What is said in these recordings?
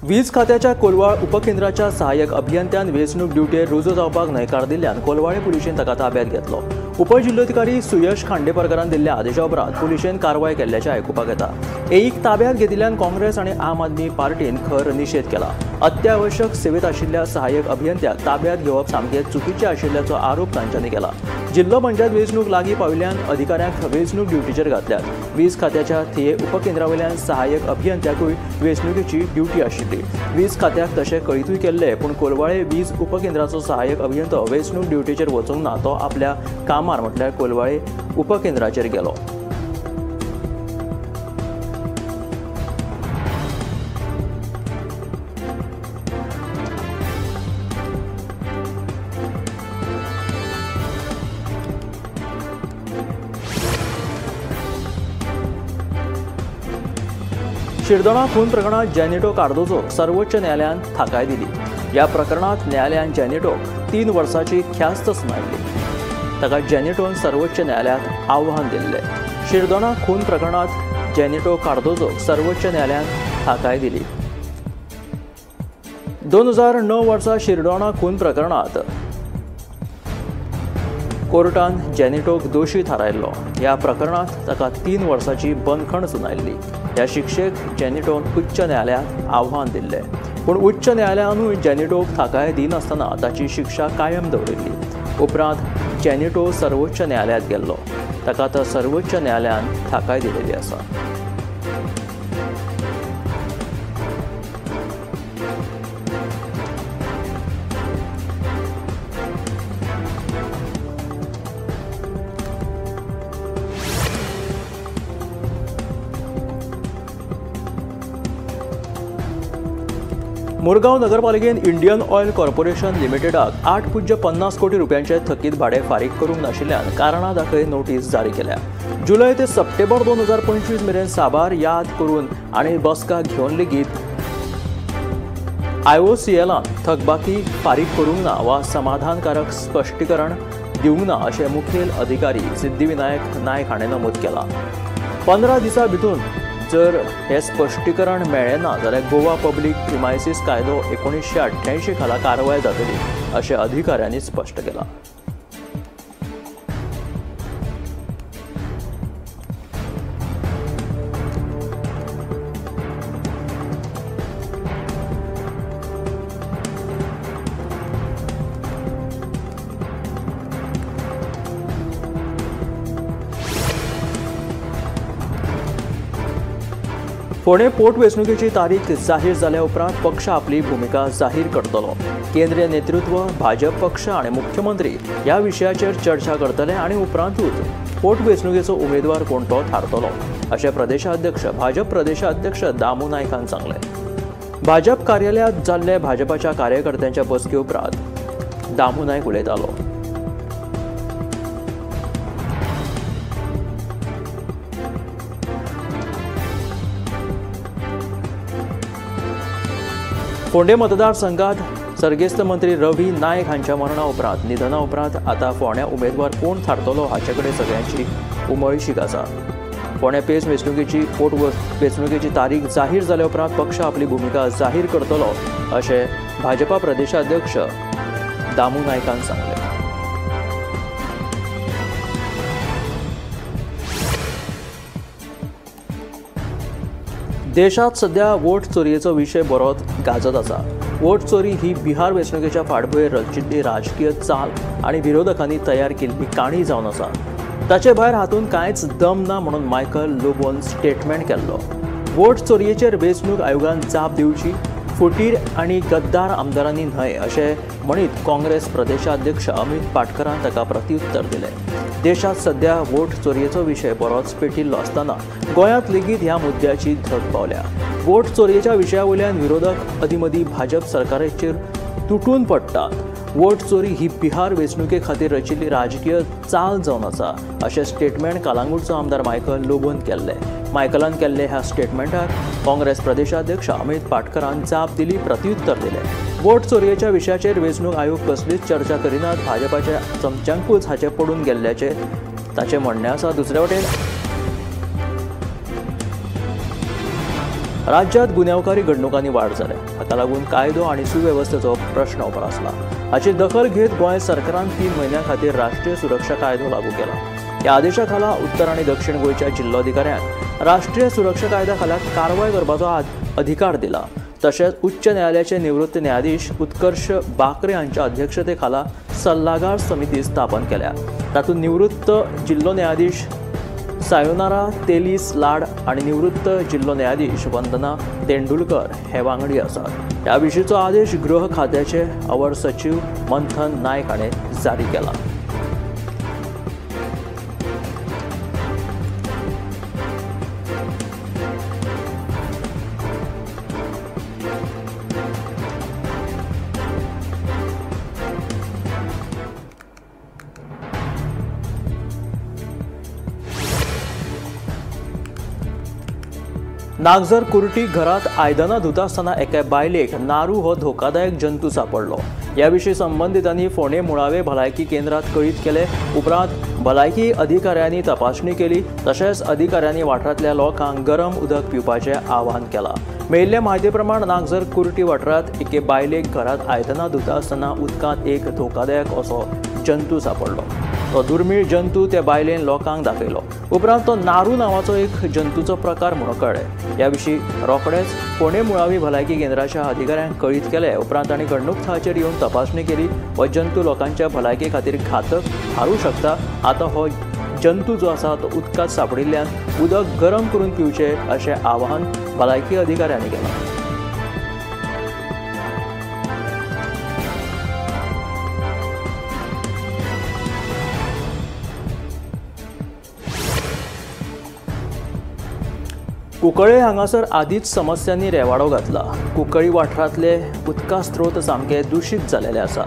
वीज खात्याच्या कोलवाळ उपकेंद्राच्या सहाय्यक अभियंत्यान वेंचणूक ड्युटेर रुजू जावपाक न्हयकार दिल्ल्यान कोलवाळे पुलिशेन ताका ताब्यात घेतलो। उपजिल्लोधिकारी सुयश खांडेपारकारान दिल्ल्या आदेशा उपरांत पुलिशेन कारवाय केल्ल्याचें आयकुपाक येता। एक ताब्यात घेतिल्ल्यान काँग्रेस आनी आम आदमी पार्टीन खर निशेध केला। अत्यावश्यक सेवेत आशिल्ल्या सहाय्यक अभियंत्याक ताब्यात घेवप सामकें चुकीचें आशिल्ल्याचो आरोप तांच्यांनी केला। जिल्लो पंचायत वेंचणूक लागीं पाविल्ल्यान अधिकाऱ्यांक वेंचणूक ड्युटीचेर घातल्यात। वीज खात्याच्या थिये उपकेंद्रावयल्यान सहाय्यक अभियंत्याकूय वेंचणुकेची ड्युटी आशिल्ली। वीज खात्याक तशें कळीतूय केल्लें, पूण कोलवाळे वीज उपकेंद्राचो सहाय्यक अभियंतो वेंचणूक ड्युटीचेर वचूंक ना, तो आपल्या कामार म्हटल्यार कोलवाळे उपकेंद्राचेर गेलो। शिरदोणा खून प्रकरणात जेनिटो कार्दोजोक सर्वोच्च न्यायालयान थाकाय दिली। ह्या प्रकरणात न्यायालयान जेनिटोक 3 वर्सांची ख्यास्त सुनायली। ताका जेनिटोन सर्वोच्च न्यायालयांत आव्हान दिल्लें। शिरदोणा खून प्रकरणात जेनिटो कार्दोजोक सर्वोच्च न्यायालयान थाकाय दिली। 2009 वर्सा शिरदोणा खून प्रकरणात कोर्टान जेनिटोक दोशी थारायल्लो। ह्या प्रकरणात ताका 3 वर्सांची बंदखण सुनायल्ली। ह्या शिक्षेक जेनिटोन उच्च न्यायालयांत आव्हान दिल्लें, पूण उच्च न्यायालयानूय जेनिटोक थाकाय दिनासतना ताची शिक्षा कायम दवरिल्ली। उपरांत जेनिटो सर्वोच्च न्यायालयांत गेल्लो, ताका आतां सर्वोच्च न्यायालयान थाकाय दिलेली आसा। मुरगांव नगरपालिकेन इंडियन ऑयल कॉर्पोरेशन लिमिटेडाक 8.50 कोटी रुपयांचे थकीत भाडें फारीक करूंक नाशिल्ल्यान कारणां दाखय नोटीस जारी केल्या। जुलय ते सप्टेंबर 2025 मेरेन साबार याद करून आनी बसका घेवन लेगीत आयओसीएलान थकबाकी फारीक करूंक ना वा समाधानकारक स्पश्टीकरण दिवंक ना अशें मुखेल अधिकारी सिद्धिविनायक नायक हाणें नमूद केलां। 15 दिसां भितर जर हे स्पश्टीकरण मेळ्ळें ना जाल्यार गोवा पब्लीक प्रिमायसीस कायदो 1988 खाला कारवाय जातली अशें अधिकाऱ्यांनी स्पश्ट केलां। फोंडें पोटवेंचणुकेची तारीख जाहीर जाल्या उपरांत पक्ष आपली भुमिका जाहीर करतलो। केंद्रीय नेतृत्व, भाजप पक्ष आनी मुख्यमंत्री ह्या विशयाचेर चर्चा करतले आनी उपरांतूच पोटवेंचणुकेचो उमेदवार कोण तो थारतलो अशें प्रदेशाध्यक्ष भाजप प्रदेशाध्यक्ष दामू नायकान सांगलें। भाजप कार्यालयांत जाल्ले भाजपाच्या कार्यकर्त्यांच्या बसके उपरांत दामू नायक उलयतालो। फोंडें मतदारसंघात सर्गेस्त मंत्री रवी नायक हांच्या मरणा उपरांत निधना उपरांत आतां फोंड्या उमेदवार कोण थारतलो हाचे कडेन सगळ्यांची उमळशीक आसा। फोंड्या पेच वेंचणुकेची पोटवेंचणुकेची तारीख जाहीर जाल्या उपरांत पक्ष आपली भुमिका जाहीर करतलो अशें भाजपा प्रदेशाध्यक्ष दामू नायकान सांगलें। देशांत सध्या वोट चोरयेचो विशय बरोच गाजत आसा। वोट चोरी ही बिहार वेंचणुकेच्या फाटभुंयेर रचिल्ली राजकीय चाल आनी विरोधकांनी तयार केल्ली काणी जावन आसा। ताचे भायर हातूंत कांयच दम ना म्हणून मायकल लोबोन स्टेटमेंट केल्लो। वोट चोरयेचेर वेंचणूक आयोगान जाप दिवची, फुटीर आनी गद्दार आमदारांनी न्हय अशें म्हणीत काँग्रेस प्रदेशाध्यक्ष अमित पाटकरान ताका प्रत्युत्तर दिलें। देशांत सध्या वोट चोरयेचो विशय बरोच पेटिल्लो आसतना गोंयांत लेगीत ह्या मुद्द्याची धग पावल्या। वोट चोरयेच्या विशया वयल्यान विरोधक अदींमदीं भाजप सरकाराचेर तुटून पडटात। वोट चोरी ही बिहार वेंचणुके खातीर रचिल्ली राजकीय चाल जावन आसा अशें स्टेटमेंट कालांगूटचो आमदार मायकल लोबोन केल्लें। मायकलान केल्ले ह्या स्टेटमेंटाक काँग्रेस प्रदेशाध्यक्ष अमित पाटकरान जाप दिली, प्रत्युत्तर दिलें। वोट चोरयेच्या विशयाचेर वेंचणूक आयोग कसलीच चर्चा करिनात, भाजपाच्या चमच्यांकूच हाचें पडून गेल्ल्याचें ताचें म्हणणें आसा। दुसरे वटेन राज्यांत गुन्यांवकारी घडणुकांनी वाड जाल्या. हाका लागून कायदो आनी सुवेवस्थेचो प्रश्न उप्रासला. हाची दखल घेत गोंय सरकारान 3 म्हयन्यां खातीर राष्ट्रीय सुरक्षा कायदो लागू केला. ह्या आदेशा खाला उत्तर आनी दक्षिण गोंयच्या जिल्लोधिकाऱ्यांक राष्ट्रीय सुरक्षा कायद्या खाला कारवाय करपाचो अधिकार दिला. तशेंच उच्च न्यायालयाचे निवृत्त न्यायाधीश उत्कर्ष बाकरे हांच्या अध्यक्षते खाला सल्लागार समिती स्थापन केल्या. तातूंत निवृत्त जिल्लो न्यायाधीश सायोनारा तेलीस लाड आनी निवृत्त जिल्लो न्यायाधीश वंदना तेंडुलकर हे वांगडी आसात. ह्या विशींचो आदेश गृह खात्याचे अवर सचीव मंथन नायक हाणें जारी केला. नागझर कुर्टी घरात आयदनां धुता आसतना एका बायलेक नारू हो धोकादायक जंतू सापडलो. ह्या विशीं संबंदितांनी फोंडें मुळावे भलायकी केंद्रात कळीत केले उपरांत भलायकी अधिकाऱ्यांनी तपासणी केली. तशेंच अधिकाऱ्यांनी वाठारांतल्या लोकांक गरम उदक पिवपाचें आवाहन केलां. मेळिल्ले म्हायती प्रमाण नागझर कुर्टी वाठारांत एके बायलेक घरात आयदनां धुता आसतना उदकांत एक धोकादायक असो जंतू सापडलो. तो दुर्मीळ जंतू त्या बायलेन लोकांक दाखयलो. उपरांत तो नारू नांवाचो एक जंतूचो प्रकार म्हणून कळ्ळें. ह्या विशीं रोखडेच फोंडें मुळावी भलायकी केंद्राच्या अधिकाऱ्यांक कळीत केलें. उपरांत तांणी घडणूक थळाचेर येवन तपासणी केली. हो जंतू लोकांच्या भलायके खातीर घातक थारूं शकता. आतां हो जंतू जो आसा तो उदकांत सांपडिल्ल्यान उदक गरम करून पिवचें अशें आवाहन भलायकी अधिकाऱ्यांनी केलां. कुंकळे हांगासर आदींच समस्यांनी रेवाडो घातला. कुंकळी वाठारांतले उदका स्रोत सामके दुशीत जालेले आसा.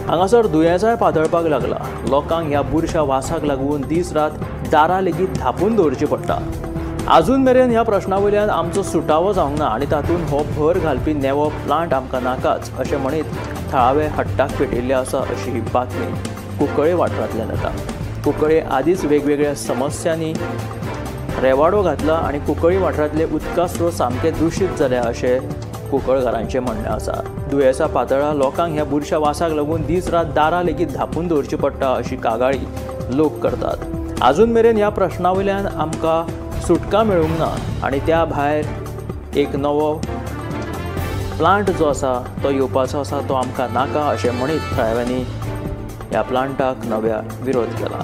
हांगासर दुयेंसाय पातळपाक लागला. लोकांक ह्या बुरशा वासाक लागून दीस रात दारां लेगीत धांपून दवरची पडटा. आजून मेरेन ह्या प्रश्ना वयल्यान आमचो सुटावो जावंक ना आनी तातूंत हो भर घालपी नेवो प्लांट आमकां नाकाच अशें म्हणीत थळावे हट्टाक पेटिल्ले आसा अशी ही बातमी कुंकळे वाठारांतल्यान येता. कुंकळे आदींच वेगवेगळ्या समस्यांनी रेवाडो घातला आनी कुंकळी वाठारांतले उदका स्रोत सामके दुशीत जाल्या अशें कुंकळकारांचें म्हणणें आसा. दुयेंसां पातळा लोकांक ह्या बुरशा वासाक लागून दीस रात दारां लेगीत धांपून दवरची पडटा अशी कागाळी लोक करतात. आजून मेरेन ह्या प्रश्ना वयल्यान आमकां सुटका मेळूंक ना आनी त्या भायर एक नवो प्लांट जो आसा तो येवपाचो आसा तो आमकां नाका अशें म्हणीत थळाव्यांनी ह्या प्लांटाक नव्या विरोध केला.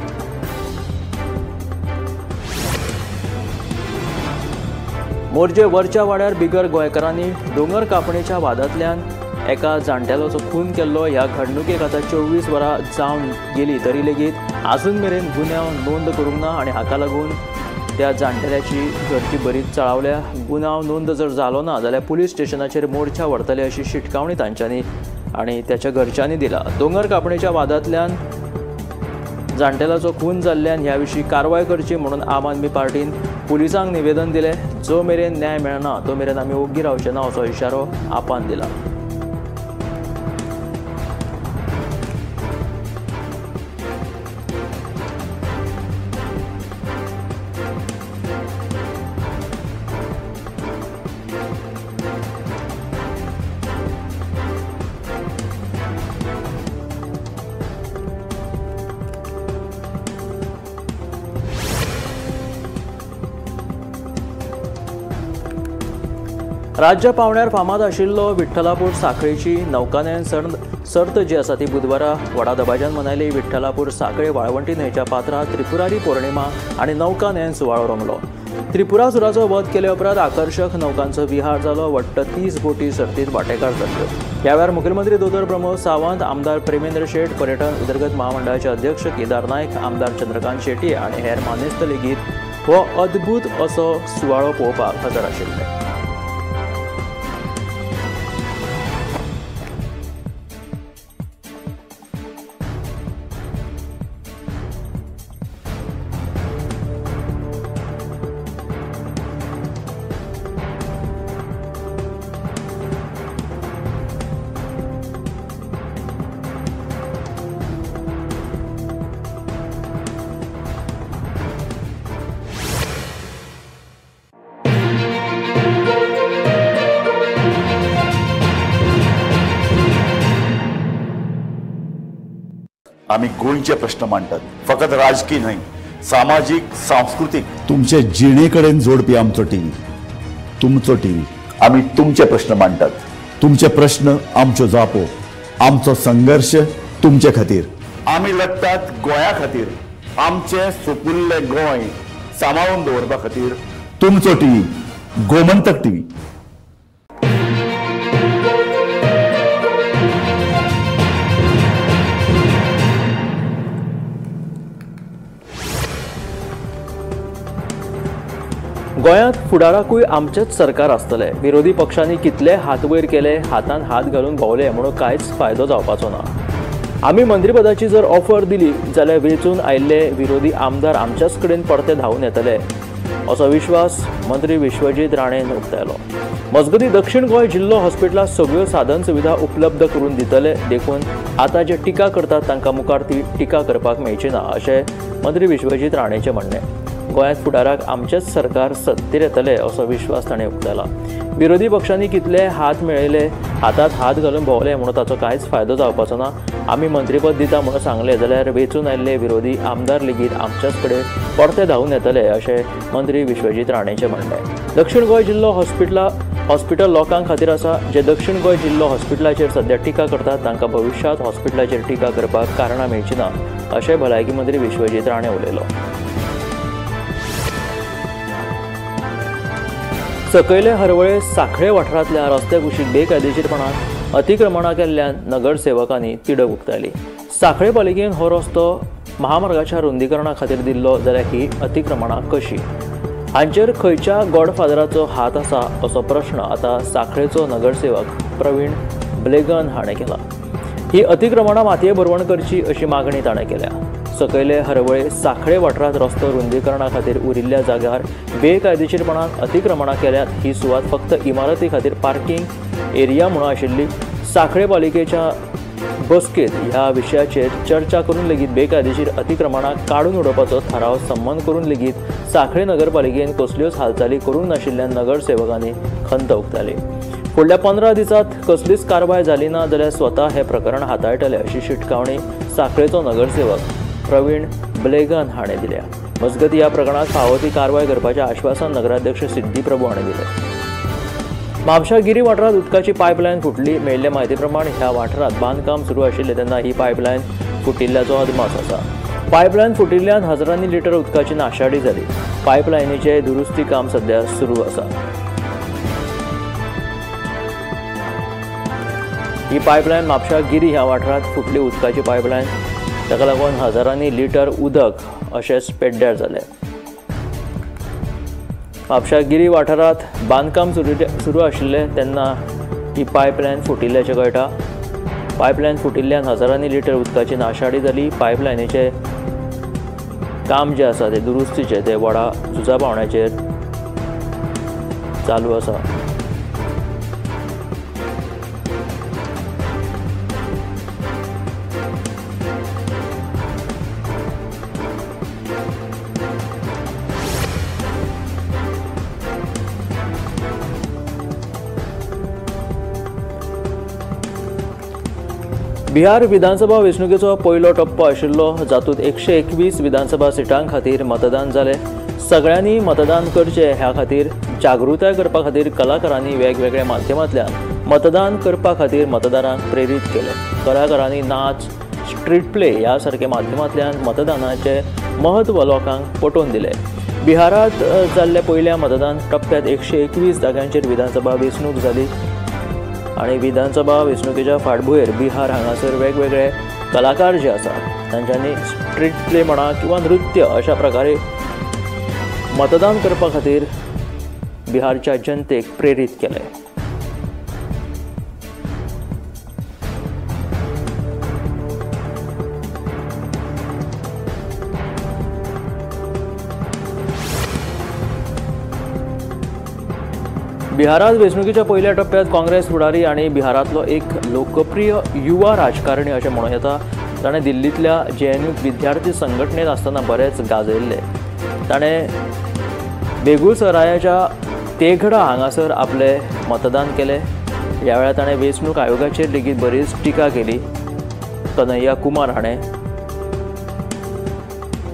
मोरजे वरच्या वाड्यार बिगर गोंयकारांनी दोंगर कापणेच्या वादांतल्यान एका जाणटेल्याचो खून केल्लो. ह्या घडणुकेक आतां 24 वरां जावन गेली तरी लेगीत आजून मेरेन गुन्यांव नोंद करूंक ना आनी हाका लागून त्या जाणटेल्याची घरची बरीच चाळावल्या. गुन्यांव नोंद जर जालो ना जाल्यार पुलीस स्टेशनाचेर मोर्चा व्हरतले अशी शिटकावणी तांच्यांनी आनी त्याच्या घरच्यांनी दिला. दोंगर कापणेच्या वादांतल्यान जाणटेल्याचो खून जाल्ल्यान ह्या विशीं कारवाय करची म्हणून आम आदमी पार्टीन पुलिसांक निवेदन दिलें. जो मेरेन न्याय मेळना तो मेरेन आमी ओग्गी रावचे ना असो इशारो आपान दिला. राज्य पावण्यार फामाद आशिल्लो विठ्ठलापूर साखळेची नौकानयन सर्त जी आसा ती बुधवारा व्हडा दबाज्यान मनयली. विठ्ठलापूर साखळे वाळवंटी न्हंयच्या पात्रांत त्रिपुरारी पौर्णिमा आनी नौकानयन सुवाळो रंगलो. त्रिपुरासुराचो वध केले उपरांत आकर्शक नौकांचो विहार जालो. वट्ट 30 बोटी सर्तींत वांटेकार जाल्यो. ह्या वेळार मुखेलमंत्री दोतोर प्रमोद सावंत, आमदार प्रेमेंद्र शेट, पर्यटन उदरगत महामंडळाचे अध्यक्ष केदार नायक, आमदार चंद्रकांत शेट्ये आनी हेर मानेस्त लेगीत हो अद्भूत असो सुवाळो पळोवपाक हजर आशिल्ले. आमी गोंयचे प्रश्न मांडटात, फकत राजकीय न्हय, सामाजीक, सांस्कृतीक, तुमचे जिणे कडेन जोडपी आमचो टीव्ही, तुमचो टीव्ही। आमी तुमचे प्रश्न मांडटात, तुमचे प्रश्न आमच्यो जापो, आमचो संघर्ष तुमचे खातीर। आमी लढटात गोंया खातीर, आमचे सुपुल्ले गोंय सांबाळून दवरपा खातीर। तुमचो टीव्ही, गोमंतक टीव्ही। गोंयांत फुडाराकूय आमचेच सरकार आसतलें। विरोधी पक्षांनी कितले हात वयर केले, हातान हात घालून भोंवले म्हणून कांयच फायदो जावपाचो ना। आमी मंत्रीपदाची जर ऑफर दिली जाल्यार वेंचून आयिल्ले विरोधी आमदार आमच्याच कडेन परते धांवून येतले असो विश्वास मंत्री विश्वजीत राणेन उक्तायलो। मजगतीं दक्षिण गोंय जिल्लो हॉस्पिटलांत सगळ्यो साधन सुविधा उपलब्ध करून दितले, देखून आतां जे टिका करतात तांकां मुखार ती टिका करपाक मेळची ना अशें मंत्री विश्वजीत राणेचें म्हणणें। गोंयांत फुडाराक आमचेच सरकार सत्तेर येतले असो विश्वास ताणें उक्तायला। विरोधी पक्षांनी कितले हात मेळयले, हातांत हात घालून भोंवले म्हणून ताचो कांयच फायदो जावपाचो ना। आमी मंत्रीपद दिता म्हणून सांगलें जाल्यार वेंचून आयिल्ले विरोधी आमदार लेगीत आमच्याच कडेन परते धांवून येतले अशें मंत्री विश्वजीत राणेचें म्हणणें। दक्षिण गोंय जिल्लो हॉस्पिटल लोकां खातीर आसा। जे दक्षिण गोंय जिल्लो हॉस्पिटलाचेर सद्या टिका करतात तांकां भविश्यांत हॉस्पिटलाचेर टिका करपाक कारणां मेळची ना अशें भलायकी मंत्री विश्वजीत राणे उलयलो। सकयले हरवळे साखळे वाठारांतल्या रस्त्या कुशीक बेकायदेशीरपणान अतिक्रमणां केल्ल्यान नगरसेवकांनी तिडक उक्तायली। साखळे पालिकेन हो रस्तो महामार्गाच्या रुंदीकरणा खातीर दिल्लो जाल्यार ही अतिक्रमणां कशी, हांचेर खंयच्या गॉडफादराचो हात आसा असो प्रश्न आतां साखळेचो नगरसेवक प्रवीण ब्लेगन हाणें केला। ही अतिक्रमणां मातये भरवण करची अशी मागणी ताणें केल्या। सकयले हरवळे साखळे वाठारांत रस्तो रुंदीकरणा खातीर उरिल्ल्या जाग्यार बेकायदेशीरपणान अतिक्रमणां केल्यात। ही सुवात फक्त इमारती खातीर पार्किंग एरिया म्हणून आशिल्ली। साखळे पालिकेच्या बसकेत ह्या विशयाचेर चर्चा करून लेगीत बेकायदेशीर अतिक्रमणां काडून उडोवपाचो थाराव संमत करून लेगीत साखळे नगरपालिकेन कसल्योच हालचाली करूंक नाशिल्ल्यान नगरसेवकांनी खंत उक्तायली। फुडल्या 15 दिसांत कसलीच कारवाय जाली ना जाल्यार स्वता हें प्रकरण हाताळटले अशी शिटकावणी साखळेचो नगरसेवक प्रवीण ब्लेगन हाणें दिल्या। मजगतीं ह्या प्रकरणांत फावो ती कारवाय करपाचें आश्वासन नगराध्यक्ष सिद्धी प्रभू हाणें दिलें। म्हापशा गिरी वाठारांत उदकाची पायपलायन फुटली। मेळिल्ले म्हायती प्रमाण ह्या वाठारांत बांदकाम सुरू आशिल्लें तेन्ना ही पायपलायन फुटिल्ल्याचो अदमास आसा। पायपलायन फुटिल्ल्यान हजारांनी लिटर उदकाची नाशाडी जाली। पायपलायनीचें दुरुस्ती काम सद्या सुरू आसा। ही पायपलायन म्हापशा गिरी ह्या वाठारांत फुटली। उदकाची पायपलायन ताका लागून हजारांनी लिटर उदक अशेंच पेड्ड्यार जालें। म्हापशा गिरी वाठारांत बांदकाम सुरू आशिल्लें तेन्ना ही पायपलायन फुटिल्ल्याचें कळटा। पायपलायन फुटिल्ल्यान हजारांनी लिटर उदकाची नाशाडी जाली। पायपलायनीचें काम जें आसा तें दुरुस्तीचें तें व्हडा झुजा पावण्याचेर चालू आसा। बिहार विधानसभा वेंचणुकेचो पयलो टप्पो आशिल्लो, जातूंत 121 विधानसभा सिटां खातीर मतदान जालें। सगळ्यांनी मतदान करचें ह्या खातीर जागृताय करपा खातीर कलाकारांनी वेगवेगळ्या माध्यमांतल्यान मतदान करपा खातीर मतदारांक प्रेरीत केले। कलाकारांनी नाच, स्ट्रीट प्ले ह्या सारक्या माध्यमांतल्यान मतदानाचें म्हत्व लोकांक पटोवन दिलें। बिहारांत जाल्ल्या पयल्या मतदान टप्प्यांत 121 जाग्यांचेर विधानसभा वेंचणूक जाली आनी विधानसभा वेंचणुकेच्या फाटभुंयेर बिहार हांगासर वेगवेगळे कलाकार जे आसात तांच्यांनी स्ट्रीट प्ले म्हणा किंवा नृत्य अशा प्रकारे मतदान करपा खातीर बिहारच्या जनतेक प्रेरीत केलें। बिहारांत वेंचणुकेच्या पयल्या टप्प्यांत काँग्रेस फुडारी आनी बिहारांतलो एक लोकप्रिय युवा राजकारणी अशें म्हणूं येता। ताणें दिल्लींतल्या JNU विद्यार्थी संघटनेंत आसतना बरेंच गाजयल्लें। ताणें बेगुसरायाच्या तेघडा हांगासर आपलें मतदान केलें। ह्या वेळार ताणें वेंचणूक आयोगाचेर लेगीत बरीच टिका केली। कन्हैया कुमार हाणें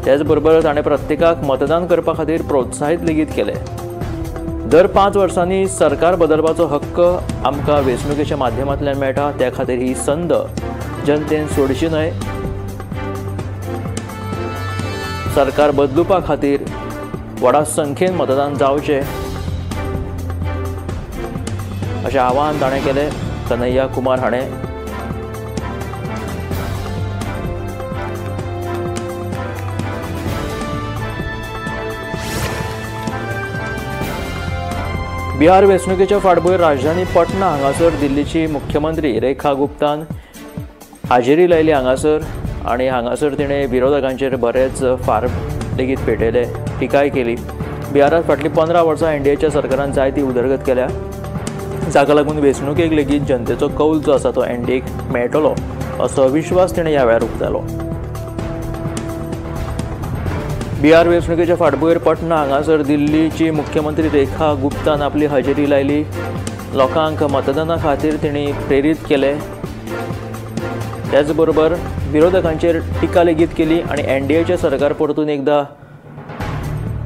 त्याचबरोबर ताणें प्रत्येकाक मतदान करपा खातीर प्रोत्साहीत लेगीत केलें। दर 5 वर्सांनी सरकार बदलपाचो हक्क आमकां वेंचणुकेच्या माध्यमांतल्यान मेळटा, त्या खातीर ही संद जनतेन सोडची न्हय। सरकार बदलुपा खातीर व्हडा संख्येन मतदान जावचें अशें आवाहन ताणें केलें। कन्हैया कुमार हाणें बिहार वेंचणुकेच्या फाटभूंयेर राजधानी पटना हांगासर दिल्लीची मुख्यमंत्री रेखा गुप्तान हाजेरी लायली हांगासर आनी हांगासर तिणें विरोधकांचेर बरेच फार लेगीत पेटयले, टिकाय केली। बिहारांत फाटलीं 15 वर्सां एनडीएच्या सरकारान जायती उदरगत केल्या, जाका लागून वेंचणुकेक लेगीत जनतेचो कौल जो आसा तो एनडीएक मेळटलो असो विश्वास तिणें ह्या वेळार उक्तायलो। बिहार वेंचणुकेच्या फाटभूंयेर पटना हांगासर दिल्लीची मुख्यमंत्री रेखा गुप्तान आपली हजेरी लायली। लोकांक मतदाना खातीर तिणें प्रेरीत केलें, त्याचबरोबर विरोधकांचेर टिका लेगीत केली आनी एनडीएचें सरकार परतून एकदा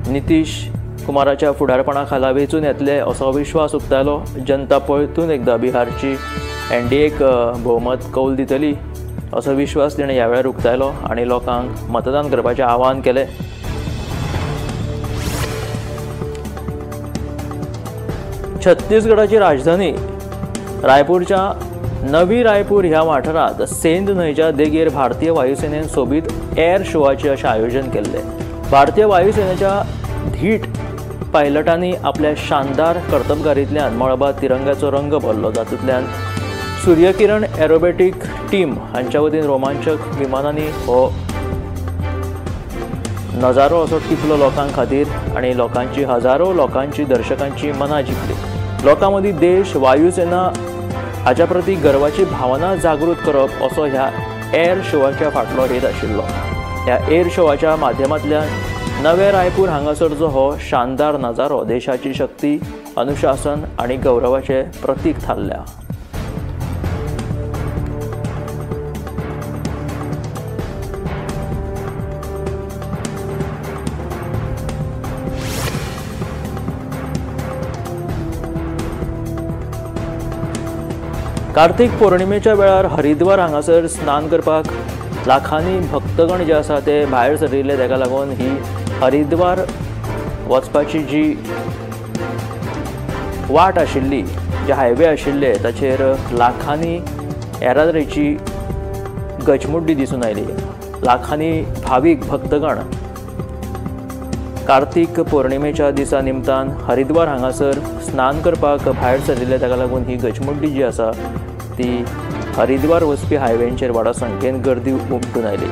नितीश कुमाराच्या फुडारपणा खाला वेंचून येतले असो विश्वास उक्तायलो। जनता परतून एकदा बिहारची एनडीएक भोवमत कौल दितली असो विश्वास तिणें ह्या वेळार उक्तायलो आनी लोकांक मतदान करपाचें आवाहन केलें। छत्तीसगडाची राजधानी रायपूरच्या नवी रायपूर ह्या वाठारांत सेंध न्हंयच्या देगेर भारतीय वायुसेनेन सोबीत एअर शोवाचें अशें आयोजन केल्लें। भारतीय वायुसेनेच्या धीट पायलटांनी आपल्या शानदार कर्तबगारींतल्यान मळबांत तिरंग्याचो रंग भरलो, तातूंतल्यान सूर्यकिरण एरोबेटीक टीम हांच्या वतीन रोमांचक विमानांनी हो नजारो असो टिपलो लोकां खातीर आनी लोकांची हजारो लोकांची दर्शकांची मनां जिखली। लोकां मदीं देश, वायुसेना हाच्या प्रती गर्वाची भावना जागृत करप असो ह्या एअर शोवाच्या फाटलो हेत आशिल्लो। ह्या एअर शोवाच्या माध्यमांतल्यान नवे रायपूर हांगासर जो हो शानदार नजारो देशाची शक्ती, अनुशासन आनी गौरवाचें प्रतीक थारल्या। कार्तिक पौर्णिमेच्या वेळार हरिद्वार हांगासर स्नान करपाक लाखांनी भक्तगण जे आसा ते भायर सरिल्ले, ताका लागून ही हरिद्वार वचपाची जी वाट आशिल्ली, जे हायवे आशिल्ले ताचेर लाखांनी येरादारीची गचमुड्डी दिसून आयली। लाखांनी भावीक भक्तगण कार्तिक पौर्णिमेच्या दिसा निमतान हरिद्वार हांगासर स्नान करपाक भायर सरिल्ले, ताका लागून ही गचमुड्डी जी आसा ती हरिद्वार वचपी हायवेंचेर व्हडा संख्येन गर्दी उमटून आयली।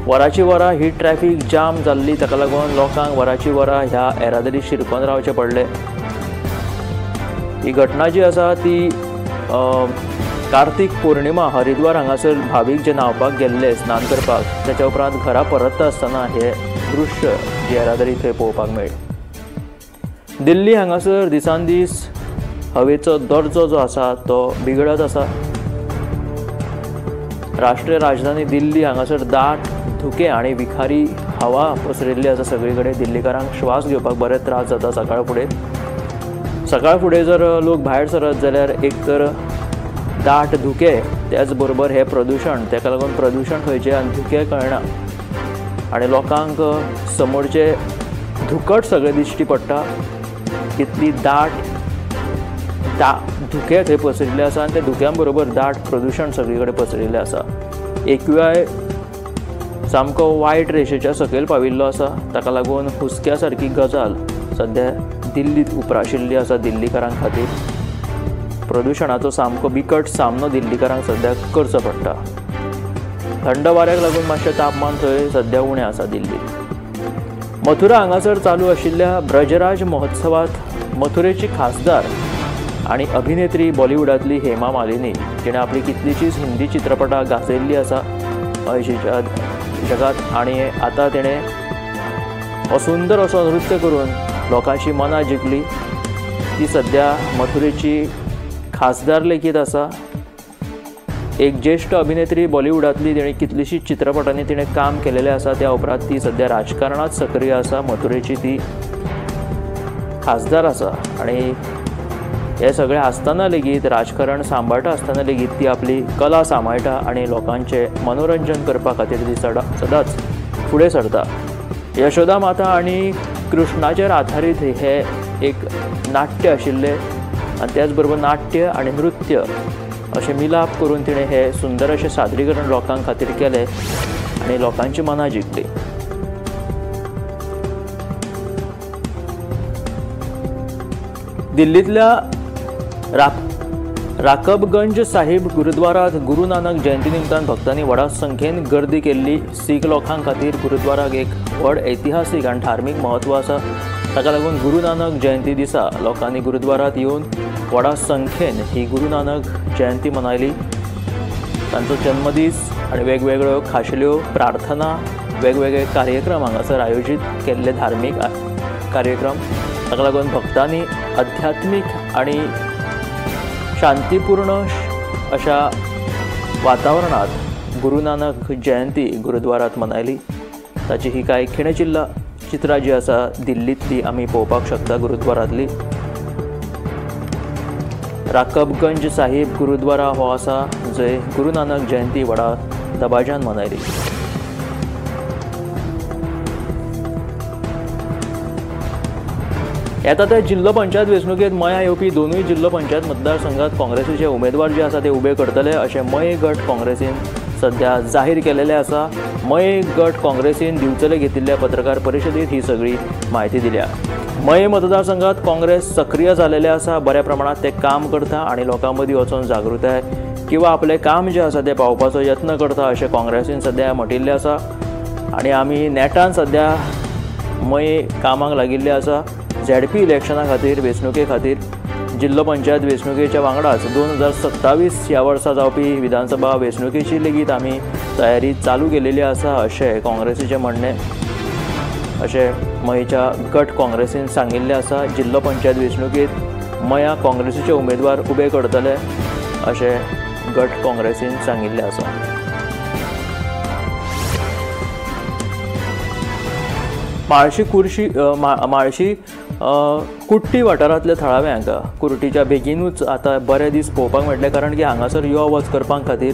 वराची वरां ही ट्रॅफिक जाम जाल्ली, ताका लागून लोकांक वराची वरां ह्या येरादारी शिरकोन रावचें पडलें। ही घटना जी आसा ती कार्तिक पौर्णिमा हरिद्वार हांगासर भावीक जे न्हांवपाक गेल्ले स्नान करपाक, ताच्या उपरांत घरा परतता आसतना हे दृश्य जी येरादारी थंय पळोवपाक मेळ्ळी। दिल्ली हांगासर दिसान दीस हवेचो दर्जो जो आसा तो बिगडत आसा। राष्ट्रीय राजधानी दिल्ली हांगासर दाट धुकें आनी विखारी हवा पसरिल्ली आसा सगळी कडेन। दिल्लीकारांक श्वास घेवपाक बरे त्रास जाता। सकाळ फुडें जर लोक भायर सरत जाल्यार एक तर दाट धुकें, त्याच बरोबर हें प्रदूशण, ताका लागून प्रदूशण खंयचें आनी धुकें कळना आनी लोकांक समोरचें धुकट सगळें दिश्टी पडटा। इतली दाट धुकें थंय पसरिल्लें आसा आनी त्या धुक्यां बरोबर दाट प्रदूशण सगळी कडेन पसरिल्लें आसा। AQI सामको वायट रेशेच्या सकयल पाविल्लो आसा, ताका लागून हुस्क्या सारकी गजाल सद्या दिल्लींत उप्राशिल्ली आसा। दिल्लीकारां खातीर प्रदूशणाचो सामको बिकट सामनो दिल्लीकारांक सद्या करचो पडटा। थंड वाऱ्याक लागून मातशें तापमान थंय सद्या उणें आसा दिल्लींत। मथुरा हांगासर चालू आशिल्ल्या ब्रजराज महोत्सवांत मथुरेची खासदार आनी अभिनेत्री बॉलिवूडांतली हेमा मालिनी, जिणें आपली कितलीशींच हिंदी चित्रपटां गाजयल्ली आसा अंयशीच्या जगांत, आनी आतां तिणें हो सुंदर असो नृत्य करून लोकांची मनां जिखली। ती सद्या मथुरेची खासदार लेगीत आसा। एक ज्येष्ठ अभिनेत्री बॉलिवूडांतली, तिणें कितलींशींच चित्रपटांनी तिणें काम केलेलें आसा. त्या उपरांत ती सद्या राजकारणांत सक्रीय आसा. मथुरेची ती खासदार आसा आनी हे सगळें आसतना लेगीत, राजकारण सांबाळटा आसतना लेगीत ती आपली कला सांबाळटा आनी लोकांचें मनोरंजन करपा खातीर ती सदांच फुडें सरता. यशोदा माता आनी कृष्णाचेर आधारीत हे एक नाट्य आशिल्लें आनी त्याच बरोबर नाट्य आनी नृत्य अशें मिलाप करून तिणें हें सुंदर अशें सादरीकरण लोकां खातीर केलें आनी लोकांची मनां जिखलीं. दिल्लींतल्या राकबगंज साहिब गुरुद्वारात गुरु नानक जयंती निमतान भक्तांनी व्हडा संख्येन गर्दी केल्ली. सीख लोकां खातीर गुरुद्वाराक एक व्हड ऐतिहासीक आनी धार्मीक म्हत्व आसा. ताका लागून गुरु नानक जयंती दिसा लोकांनी गुरुद्वारात येवन व्हडा संख्येन ही गुरु नानक जयंती मनयली. तांचो जन्मदीस आनी वेगवेगळ्यो खाशेल्यो प्रार्थना, वेगवेगळे कार्यक्रम हांगासर आयोजीत केल्ले धार्मीक कार्यक्रम. ताका लागून भक्तांनी आध्यात्मीक आनी शांतीपूर्ण अशा वातावरणांत गुरु नानक जयंती गुरुद्वारात मनयली. ताची ही कांय खिणचिल्ला चित्रां जी आसा दिल्लींतली आमी पळोवपाक शकता गुरुद्वारांतली. राकबगंज साहिब गुरुद्वारा हो आसा जंय गुरु नानक जयंती व्हडा दबाज्यान मनयली. येता त्या जिल्लो पंचायत वेंचणुकेंत मयां येवपी दोनूय जिल्लो पंचायत मतदारसंघात काँग्रेसीचे उमेदवार जे आसा ते उबे करतले अशें मये गट काँग्रेसीन सध्या जाहीर केलेलें आसा. मये गट काँग्रेसीन दिवचले घेतिल्ल्या पत्रकार परिशदेंत ही सगळी म्हायती दिल्या. मये मतदारसंघात काँग्रेस सक्रीय जालेलें आसा, बऱ्या प्रमाणांत ते काम करता आनी लोकां मदीं वचून जागृताय किंवा आपलें काम जें आसा तें पावोवपाचो यत्न करता अशें काँग्रेसीन सध्या म्हटिल्लें आसा आनी आमी नेटान सध्या मये कामाक लागिल्ले आसा. झेडपी इलेक्शना खातीर, वेंचणुके खातीर जिल्लो पंचायत वेंचणुकेच्या वांगडाच 2027 ह्या वर्सा जावपी विधानसभा वेंचणुकेची लेगीत आमी तयारी चालू केलेली आसा अशें काँग्रेसीचें म्हणणें अशें मयेच्या गट काँग्रेसीन सांगिल्लें आसा. जिल्लो पंचायत वेंचणुकेंत मया काँग्रेसीचे उमेदवार उबे करतले अशें गट काँग्रेसीन सांगिल्लें आसा. म्हाळशी कुट्टी वाठारांतल्या थळाव्यांक कुर्टीच्या बेगीनूच आतां बरे दीस पळोवपाक मेळटले, कारण की हांगासर यो वच करपा खातीर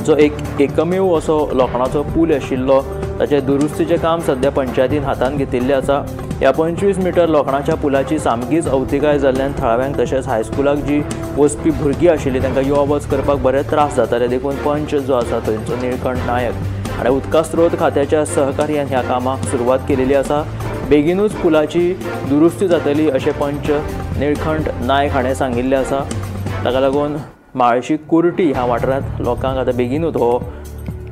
जो एक एकमेव असो लोखणाचो पूल आशिल्लो ताचें दुरुस्तीचें काम सद्या पंचायतीन हातांत घेतिल्लें आसा. ह्या 25 मिटर लोखणाच्या पुलाची सामकीच अवतिकाय जाल्ल्यान थळाव्यांक तशेंच हायस्कुलाक जी वचपी भुरगीं आशिल्लीं तांकां यो वच करपाक बरे त्रास जाताले. देखून पंच जो आसा थंयचो निळकंठ नायक आनी उदका स्रोत खात्याच्या सहकार्यान ह्या कामाक सुरवात केलेली आसा. बेगीनूच पुलाची दुरुस्ती जातली अशें पंच निळकंठ नायक हाणें सांगिल्लें आसा. ताका लागून म्हाळशी कुर्टी ह्या वाठारांत लोकांक आतां बेगीनूच हो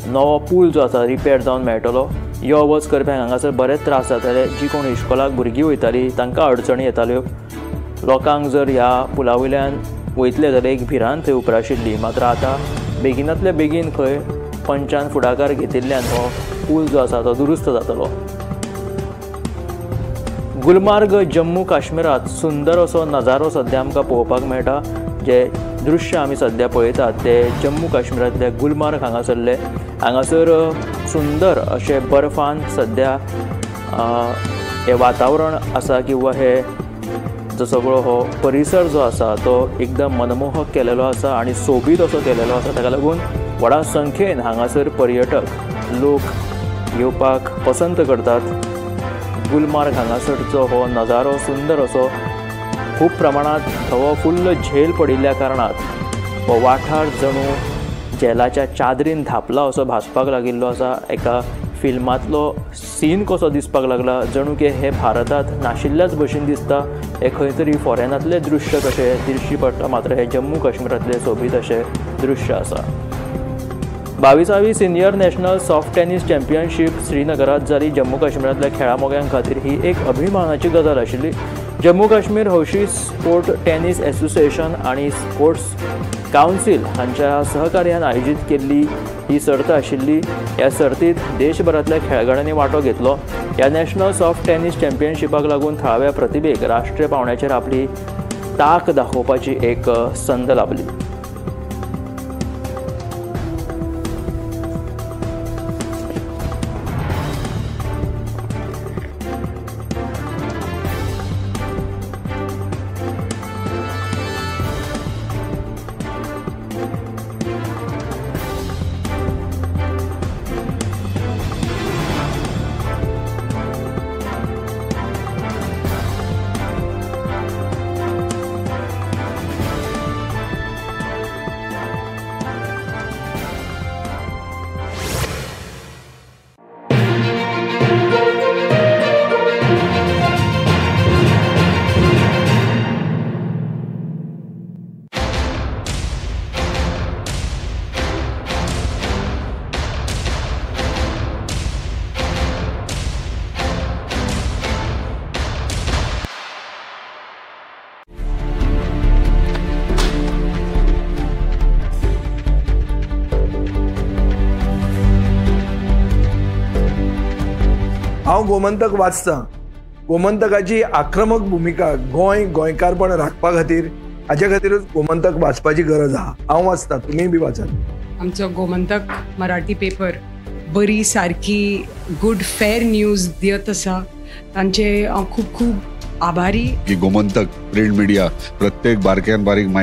नवो पूल जो आसा रिपेर जावन मेळटलो. यो वच करप्यांक हांगासर बरेच त्रास जाताले. जी कोण इश्कोलाक भुरगीं वयतालीं तांकां अडचणी येताल्यो. लोकांक जर ह्या पुला वयल्यान वयतले जाल्यार एक भिरांत थंय उप्राशिल्ली. मात्र आतां बेगिनांतल्या बेगीन खंय पंचान फुडाकार घेतिल्ल्यान हो पूल जो आसा तो दुरुस्त जातलो. गुलमार्ग जम्मू काश्मीरांत सुंदर असो नजारो सद्या आमकां पळोवपाक मेळटा. जे दृश्य आमी सद्या पळयतात ते जम्मू काश्मीरांतले गुलमार्ग हांगासरले. हांगासर सुंदर अशें बर्फान सद्या हें वातावरण आसा किंवा हे जो सगळो हो परिसर जो आसा तो एकदम मनमोहक केलेलो आसा आनी सोबीत असो केलेलो आसा. ताका लागून व्हडा संख्येन हांगासर पर्यटक लोक येवपाक पसंत करतात. गुलमार्ग हांगासरचो हो नजारो सुंदर असो खूब प्रमाणांत धवो फुल्ल झेल पडिल्ल्या कारणान हो वाठार जणू झेलाच्या चादरीन धांपला असो भासपाक लागिल्लो आसा. एका फिल्मांतलो सीन कसो दिसपाक लागला, जणू की हे भारतांत नाशिल्ल्याच भशेन दिसता. हे खंय तरी फॉरेनांतलें दृश्य कशें दिश्टी पडटा, मात्र हे जम्मू काश्मीरांतलें सोबीत अशें दृश्य आसा. 22वी senior national soft tennis championship श्रीनगरांत जाली. जम्मू काश्मीरांतल्या खेळा मोग्यां खातीर ही एक अभिमानाची गजाल आशिल्ली. जम्मू काश्मीर हौशी स्पोर्ट टेनीस एसोसिएशन आनी स्पोर्ट्स कावन्सील हांच्या सहकार्यान आयोजीत केल्ली ही सर्त आशिल्ली. ह्या सर्तीत देशभरांतल्या खेळगड्यांनी वांटो घेतलो. ह्या नॅशनल सॉफ्ट टेनीस चॅम्पियनशिपाक लागून थळाव्या प्रतिभेक राष्ट्रीय पांवड्याचेर आपली ताक दाखोवपाची एक संद लाभली. हांव गोमंतक वाचतां. गोमंतकाची आक्रमक भुमिका गोंय गोंयकारपण राखपा खातीर, हाजे खातीरूच गोमंतक वाचपाची गरज आहा. हांव वाचतां, तुमीय बी वाचात. आमचो गोमंतक मराठी पेपर बरी सारकी गुड फेर न्यूज दियत आसा, तांचे हांव खूब खूब आभारी. की गोमंतक प्रिंट मिडिया प्रत्येक बारक्यान बारीक माहिती